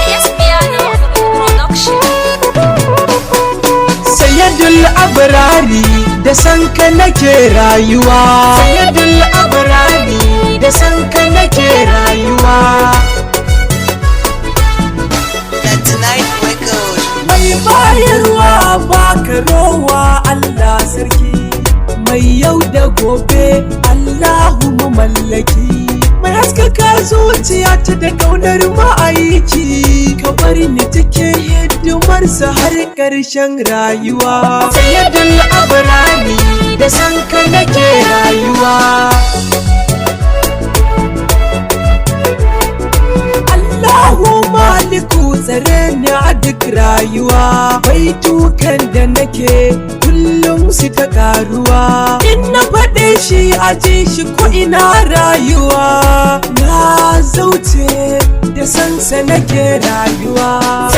IS Piano Production. Sayyidul Abrari, da sanka nake rayuwa. Sayyidul Abrari, da sanka nake rayuwa. 99 Record. Mai bayarwa baka rowa, Allah sarki. Mai yau da gobe, Allahu mallaki. Mai haskaka zuciya ta da kaunar ma'aiki, ka bar ni cikin hidimarsa har ƙarshen rayuwa. Sayyidul Abrari, da sanka nake rayuwa. Allahu maliku, tsare ni a duk rayuwa. Baitukan da nake kullum su ta karuwa, in na faɗe shi a ji shi ko ina rayuwa. Na zauce, da sansa nake rayuwa.